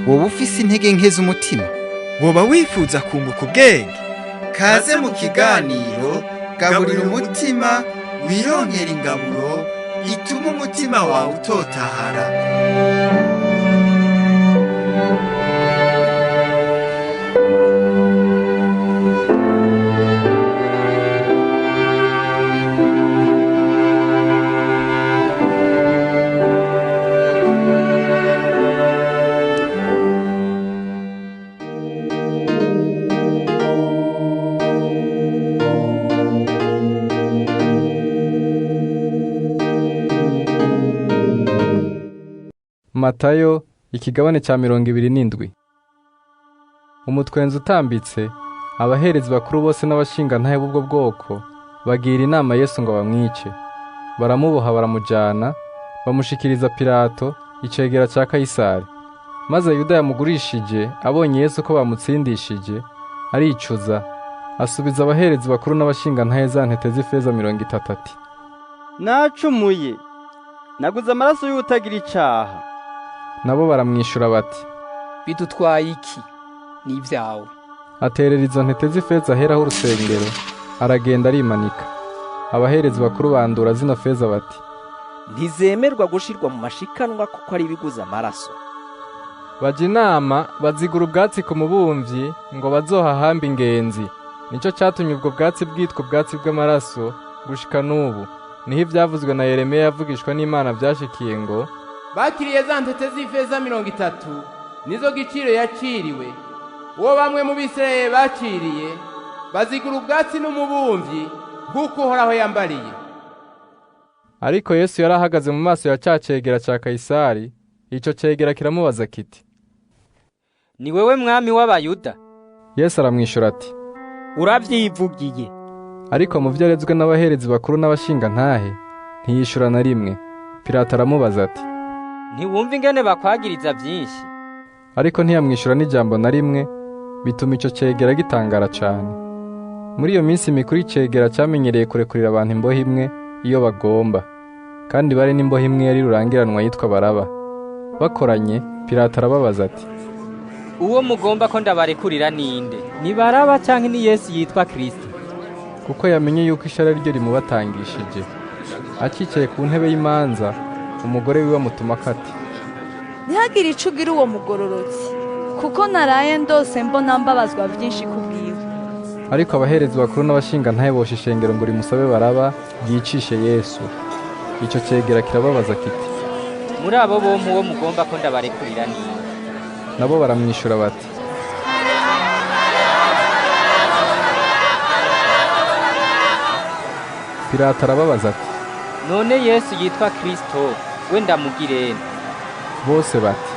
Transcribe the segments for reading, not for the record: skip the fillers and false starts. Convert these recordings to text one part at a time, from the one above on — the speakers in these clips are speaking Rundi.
Woba ufise intege nke z'umutima? Woba wifuza kunguka ubwenge? Kaze mu kiganiro Gaburira Umutima, wironkera ingaburo ituma umutima wawe utotahara. Matayo ikigabane cya 27. Umutwenzi utambitse, abaherezi bakuru bose n'abashingantahe b'ubwo bwoko bagira inama Yesu ngo bamwice. Baramuboha baramujana, bamushikiriza Pilato, icegera cya Kayisari. Maze Yuda yamugurishije abonye Yesu ko bamutsindishije, aricuza, asubiza abaherezi bakuru n'abashingantahe za ntete z'ifeza 30 ati: Nacumuye, naguze amaraso y'utagira icaha. Nabo baramwishura bati: Bidutwaye iki? Ni ibyawe. Aterera izo ntete z'ifeza aheraho urusengero, aragenda arimanika. Abaherezi bakuru bandura zino feza bati: Ntizemerwa gushirwa mu mashikanwa kuko ari ibiguza amaraso. Bajya inama bazigura ubwatsi ku mubumvyi ngo bazohahamba ingenzi. Nico catumye ubwo bwatsi bwitwa ubwatsi bw'amaraso gushika n'ubu. Niho ivyavuzwe na Yeremiya yavugishwa n'Imana vyashikiye ngo: Bakiriye za ntete z'ifeza 30 nizo giciro yaciriwe, uwo bamwe mu Bisirayeli baciriye, bazigura ubwatsi n'umubumvyi nk'uko Uhoraho yambariye. Ariko Yesu yari ahagaze mu maso ya ca cegera ca Kayisari. Ico cegera kiramubaza kiti: Ni wewe mwami w'Abayuda? Yesu aramwishura ati: Uravyivugiye. Ariko mu vyo arezwe n'abaherezi bakuru n'abashingantahe ntiyishura na rimwe. Pilato aramubaza ati: Ntiwumva ingene bakwagiriza byinshi? Ariko ntiyamwishura n'ijambo na rimwe, bituma ico cegera gitangara cane. Muri iyo minsi mikuru icegera camenyereye kurekurira abantu imbohe imwe iyo bagomba, kandi bari n'imbohe imwe yari rurangiranwa yitwa Baraba. Bakoranye, Pilato arababaza ati: Uwo mugomba ko ndabarekurira ninde? Ni Baraba canke ni Yesu yitwa Kristo? Kuko yamenye yuko ishara ryo rimubatangishije. Akicaye ku ntebe y'imanza, umugore wiwe amutuma ati: Ntihagire ico ugira uwo mugororotsi, kuko naraye ndose mbona mbabazwa byinshi kubwiwe. Ariko abaherezi bakuru n'abashingantahe bosha ishengero ngo rimusabe Baraba yicishe Yesu. Ico cegera kirababaza kiti: Muri abo bompi uwo mugomba ko ndabarekurira ninde? Nabo baramwishura bati: Pilato arababaza ati: None Yesu yitwa Kristo we ndamugirene? Bose bati: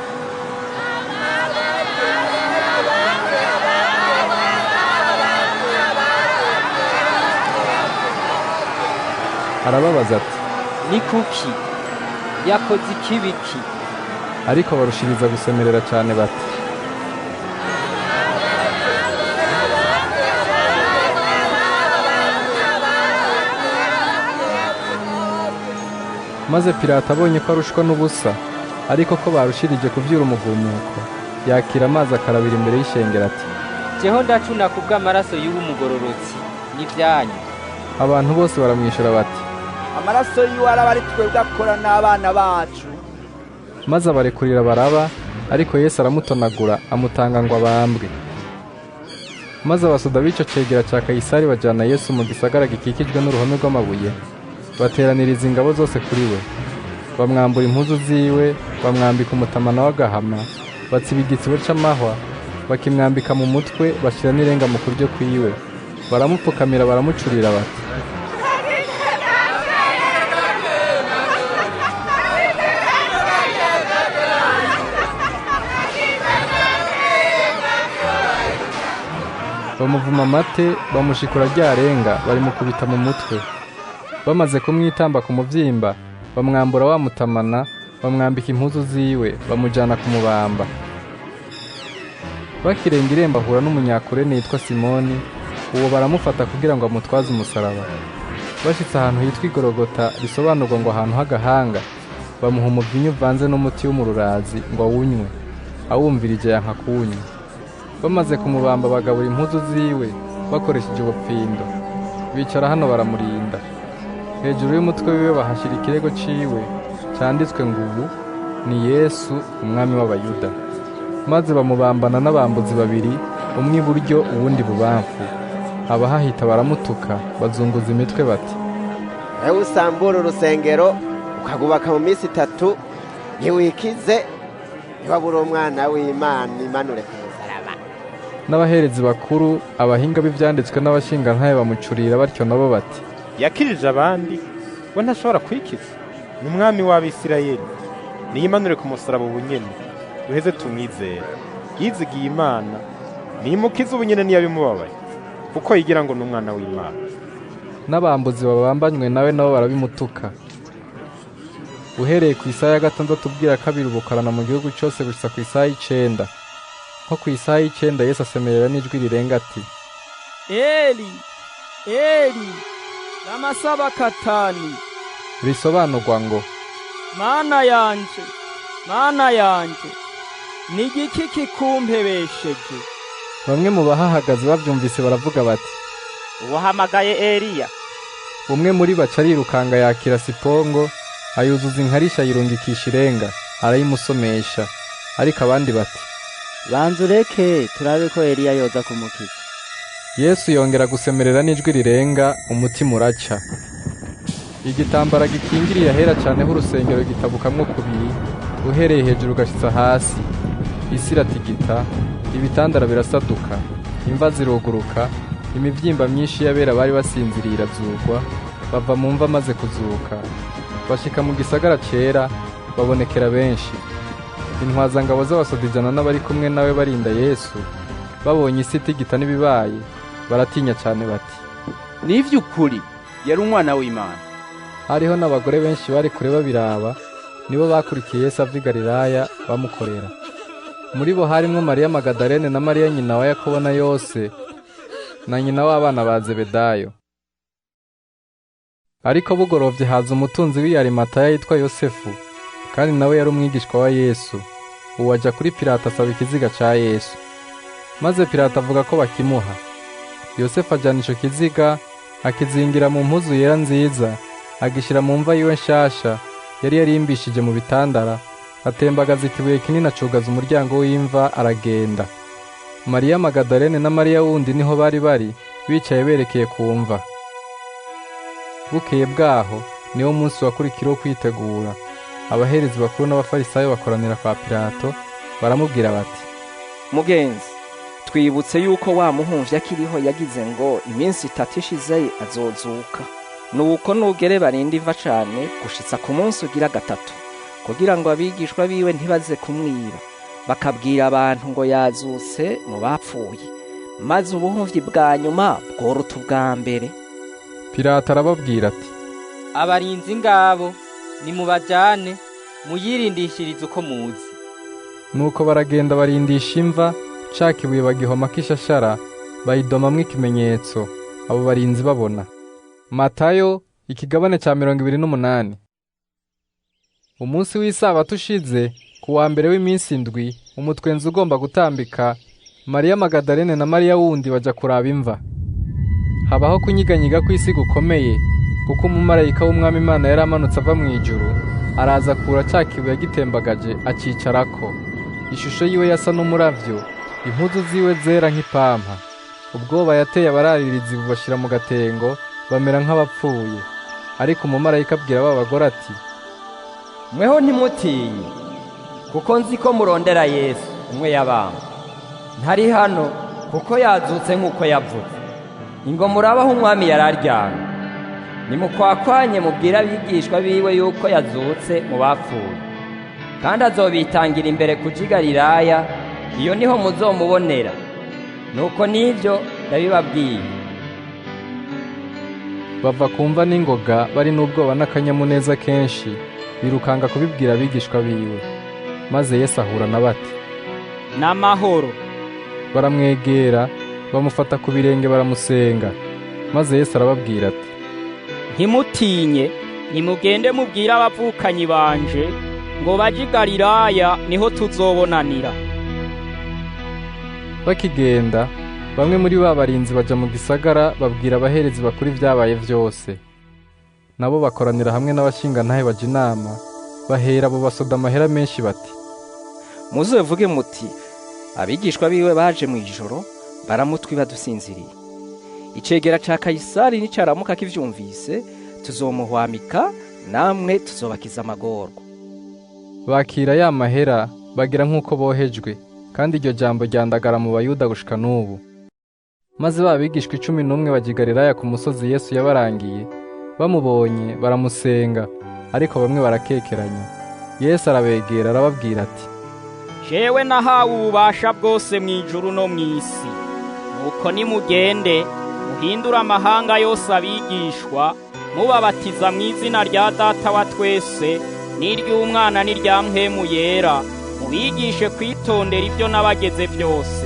Arababaza ati: Ni kuki yakoze ikibiki? Ariko barushiriza gusemerera cyane bati: Maze Pilato abonye ko arushwa n'ubusa, ariko ko barushirije kuvyura umugumuko, yakira amazi akarabira imbere y'ishengero ati: Jeho ndacuna kubw'amaraso y'uwo mugororotsi n'ivyanyu. Abantu bose baramwishura bati: Amaraso yiwe araba ari twebwe akora n'abana bacu. Maze abarekurira Baraba, ariko Yesu aramutonagura amutanga ngo abambwe. Maze abasoda b'ico cegera ca Kayisari bajana Yesu mu gisagara gikikijwe n'uruhome rw'amabuye, bateraniriza ingabo zose kuri we. Bamwambura impuzu ziwe, bamwambika umutamana w'agahama, batsiba igitsibo c'amahwa, bakimwambika mu mutwe, bashira n'irenga mu kuryo kwiwe. Baramupfukamira baramucurira bati: Bamuvuma amate, bamushikura ryarenga, barimukubita mu mutwe. Bamaze kumwitamba ku muvyimba, bamwambura wa mutamana, bamwambika impuzu ziwe, bamujana kumubamba. Bakirenga irembo ahura n'umunyakurene yitwa Simoni, uwo baramufata kugira ngo amutwaze umusaraba. Bashitse ahantu hitwa Igorogota, risobanurwa ngo ahantu h'agahanga, bamuha umuvinyu uvanze n'umuti w'umururazi ngo awunywe. Awumvirije yanka kuwunywa. Bamaze kumubamba bagabura impuzu ziwe bakoresheje ubupfindo. Bicara hano baramurinda. Hejuru y'umutwe wiwe bahashyira ikirego ciwe canditswe ngo ubu ni Yesu umwami w'Abayuda. Maze bamubambana n'abambuzi babiri, umwe iburyo uwundi bubamfu. Abahahita baramutuka bazunguza imitwe bati: "Ewe usambura urusengero ukagubaka mu minsi itatu, ntiwikize, niba uri umwana w'Imana imanure ku musaraba." N'abaherezi bakuru, abahinga b'ivyanditswe n'abashingantahe bamucurira batyo nabo bati: "Yakirije abandi, we ntashobora kwikiza. Ni umwami w'Abisirayeli, niyimanure ku musaraba ubunyene, duheze tumwizere. Yizigiye Imana, nimukize ubunyene niyabimubabaye, kuko yigira ngo ni umwana w'Imana." N'abambuzi babambanywe nawe nabo barabimutuka. Uhereye ku isaha ya gatandatu ubwira kabiri ubukorana mu gihugu cyose gusa ku isaha y'icenda. Nko ku isaha y'icenda Yesu asemerera n'ijwi rirenga ati: "Eli, Eli, lama sabakatani," risobanurwa ngo: "Mana yanje, Mana yanje, ni igiki kikumpebesheje?" Bamwe mu bahahagaze bavyumvise baravuga bati: "Uwahamagaye Eliya." Umwe muri baca arirukanga yakira sipongo, ayuzuza inkarisha ayirungikisha irenga, arayimusomesha. Ariko abandi bati: "Banza ureke turabe ko Eliya yoza kumukiza." Yesu yongera gusemerera n'ijwi rirenga, umutima uraca. Igitambara gikingiriye ahera cyane h'urusengero gitabukamwo kubiri, uhereye hejuru ugashitsa hasi. Isi iratigita, ibitandara birasaduka, imva ziruguruka, imivyimba myinshi y'abera bari basinziriye irazugwa, bava mu mva maze kuzuka. Bashika mu gisagara cera, babonekera benshi. Intwazangabo z'abasoda ijana n'abari kumwe nawe barinda Yesu, babonye isi itigita n'ibibaye, baratinya cyane bati: "Ni ivy'ukuri yari umwana w'Imana." Hariho n'abagore benshi bari kure babiraba, nibo bakurikiye Yesu ava i Galilaya bamukorera. Muri bo harimwo Mariya Magadalene na Mariya nyina wa Yakobo na Yose, na nyina w'abana ba Zebedayo. Ariko bugorovye haza umutunzi w'i Arimataya yitwa Yosefu, kandi nawe yari umwigishwa wa Yesu. Uwo aja kuri Pilato asaba ikiziga ca Yesu. Maze Pilato avuga ko bakimuha. Yosefu ajana ico kiziga, akizingira mu mpuzu yera nziza, agishira mu mva yiwe nshasha yari yarimbishije mu bitandara, atembagaza ikibuye kinini acugaza umuryango w'imva aragenda. Mariya Magadalene na Mariya wundi niho bari bari bicaye berekeye ku mva. Bukeye bwaho niwo munsi wakurikira wo kwitegura. Abaherezi bakuru n'abafarisayo bakoranira kwa Pilato, baramubwira bati: "Mugenzi, twibutse yuko wa muhumvyi akiriho yagize ngo iminsi itatu ishize azozuka. Nuko nugere barinde iva cane gushitsa ku munsi ugira gatatu, kugira ngo abigishwa biwe ntibaze kumwiba, bakabwira abantu ngo yazutse mu bapfuye, maze ubuhumvyi bwa nyuma bworuta ubwa mbere." Pilato arababwira ati: "Abarinzi ngabo nimubajane, muyirindishirize uko muzi." Nuko baragenda barindisha imva, ca kibuye bagihoma k'ishashara, bayidomamwo ikimenyetso, abo barinzi babona. Matayo ikigabane ca 28. Umunsi w'isabato ushize, ku wa mbere w'iminsi indwi, umutwenzi ugomba gutambika, Mariya Magadalene na Mariya wundi baja kuraba imva. Habaho kunyiganyiga kw'isi gukomeye, kuko umumarayika w'Umwami Imana yari amanutse ava mu ijuru, araza akura ca kibuye agitembagaje acicarako. Ishusho yiwe yasa n'umuravyo, impuzu ziwe zera nk'ipampa. Ubwoba yateye abararirizi bubashira mu gatengo, bamera nk'abapfuye. Ariko umumarayika abwira ba bagore ati: "Mweho ntimutinye, kuko nzi ko murondera Yesu umwe yabambwe. Ntari hano, kuko yazutse nk'uko yavuze. Ingo murabaho umwami yararyamye. Nimukwakwanye mubwire abigishwa biwe yuko yazutse mu bapfuye, kandi azobitangira imbere kuja i Galilaya, iyo niho muzomubonera. Nuko nivyo ndabibabwiye." Bava kumva n'ingoga bari n'ubwoba n'akanyamuneza kenshi, birukanga kubibwira abigishwa biwe. Maze Yesu ahura na bati: "N'amahoro." Baramwegera, bamufata ku birenge baramusenga. Maze Yesu arababwira ati: Ntimutinye, nimugende mubwire abavukanyi banje ngo baje i Galilaya, niho tuzobonanira. Bakigenda, bamwe muri ba barinzi baja mu gisagara babwira abaherezi bakuru ibyabaye vyose. Nabo bakoranira hamwe n'abashingantahe baja inama, bahera abo basoda amahera menshi bati: Muzovuge muti abigishwa biwe baje mu ijoro baramutwi badusinziriye. Icegera ca Kayisari nicaramuka kivyumvise, tuzomuhwamika, namwe tuzobakiza amagorwa. Bakira ya mahera bagira nk'uko bohejwe, kandi iryo jambo ryandagara mu Bayuda gushika n'ubu. Maze ba bigishwa 11 bajya i Galilaya ku musozi Yesu yabarangiye. Bamubonye baramusenga, ariko bamwe barakekeranya. Yesu arabegera arababwira ati: Jewe nahawe ububasha bwose mu ijuru no mu isi. Nuko nimugende muhindure amahanga yose abigishwa, mubabatiza mu izina rya Data wa twese n'iry'Umwana n'irya Mpwemu Yera, mubigishe kwitondera ibyo nabageze byose.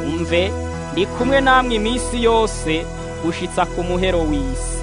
Umve, ndi kumwe namwe iminsi yose gushitsa ku muhero w'isi.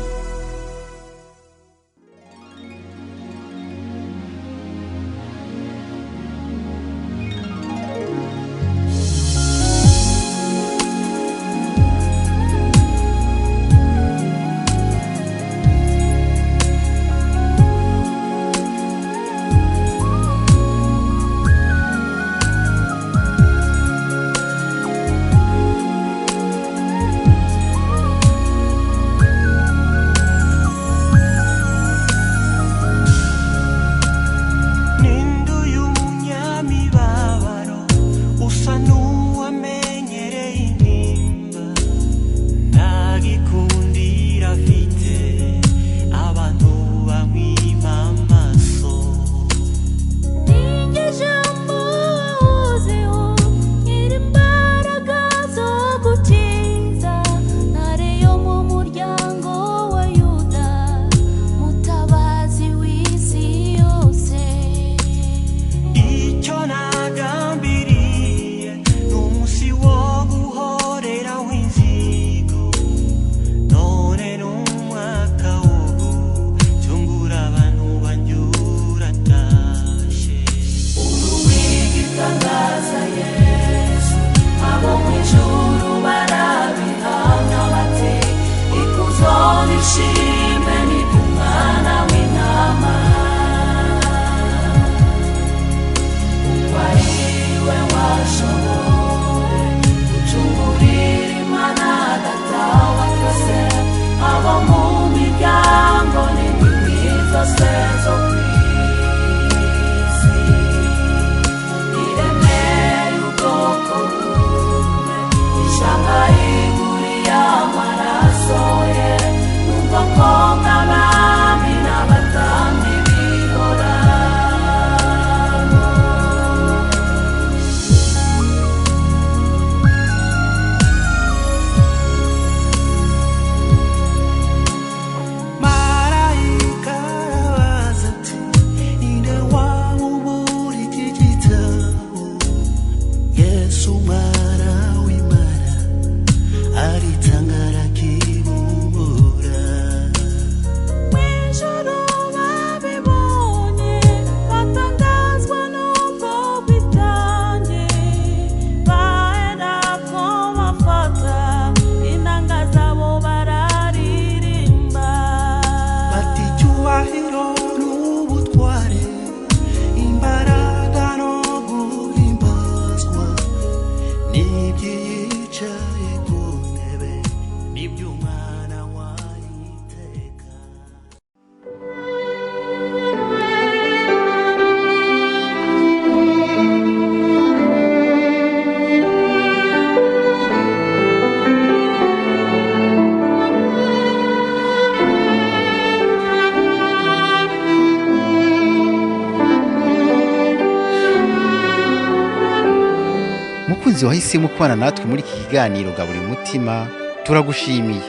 Mukunzi wahisemo kubana natwe muri iki kiganiro Gaburira Umutima, turagushimiye.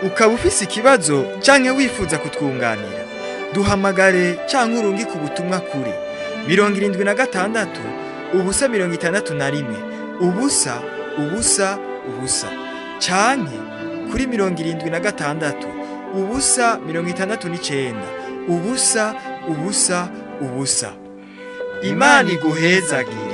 Ukaba ufise ikibazo canke wifuza kutwunganira, duhamagare canke urungike ubutumwa kuri 76 0 61 0 0 0 canke kuri 76 0 69 0 0 0. Imana iguhezagire.